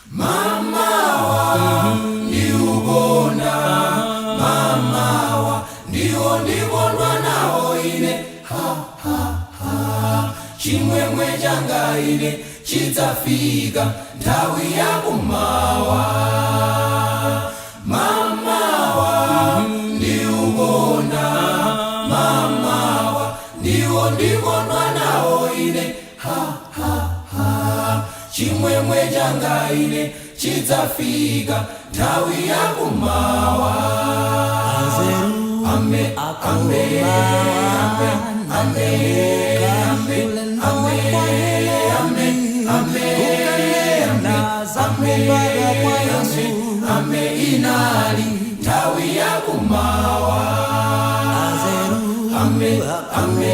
Mamawa ndiukonda, mamawa ndiwo ndikondwa nawo ine. Ha ha ha, chimwemwe changa ine chidzafika nthawi yakumawa. Mamawa ndiukonda, mamawa ndiwo ndikondwa nawo ine. Ha ha ha, chimwemwe changa ine chidzafika nthawi yakumawa. Anzeru Ame, ame, ame, ame, ame, ulendo ame, kwa Heloni, ame, kukanena za kubadwa kwa Yesu. Ame inali nthawi yakumawa. Anzeru Ame, ame,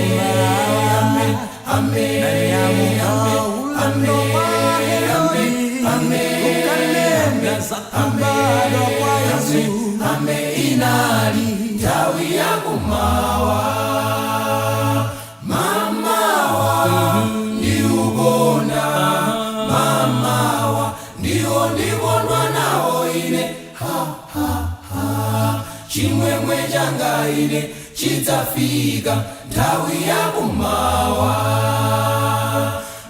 ame, ame, nanyamuka ulendo kwa Heloni, kukanena za kubadwa kwa Yesu. Ame inali nthawi yakumawa. Mamawa ndiukonda, mamawa ndiwo ndikondwa nawo ine. Ha ha ha, chimwemwe changa ine chidzafika nthawi yakumawa.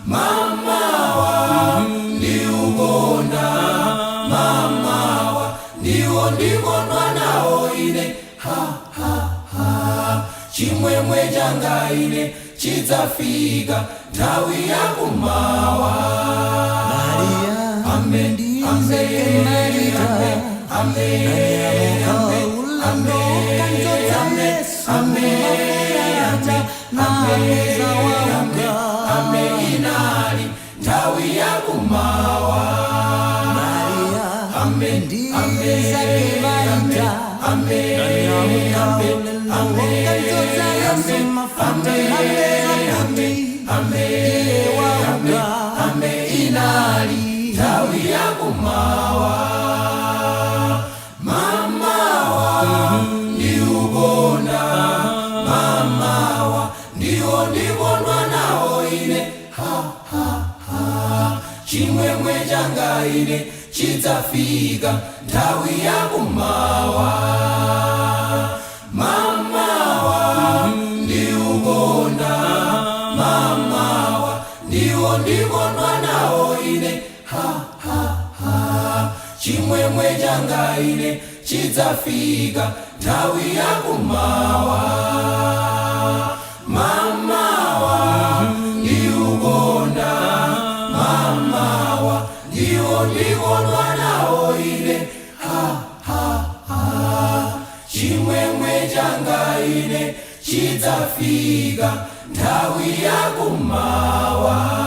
Mamawa ndiukonda, mamawa ndiwo ndikondwa nawo ine. Ha ha ha, chimwemwe changa ine chidzafika nthawi yakumawa. Maria Ame, ndizeke Marita, ame, nanyamuka ulendo kanzodza Yesu, mafuta napeza wauka. Ame inali nthawi yakumawa. Maria Ame, ndizeke Marita, ame, nanyamuka ulendo kanzodza Yesu, mafuta napeza kuti iye wauka. Ame inali nthawi yakumawa. Mamawa ndiukonda, mamawa ndiwo ndikondwa nawo ine. Ha ha ha, chimwemwe changa ine chidzafika nthawi yakumawa. Mamawa ndiukonda, mamawa ndiwo ndikondwa nawo ine. Ha ha ha, chimwemwe changa ine chidzafika nthawi yakumawa. Mamawa ndiukonda, mamawa ndiwo ndikondwa nawo ine. Ha ha ha, chimwemwe changa ine chidzafika nthawi yakumawa.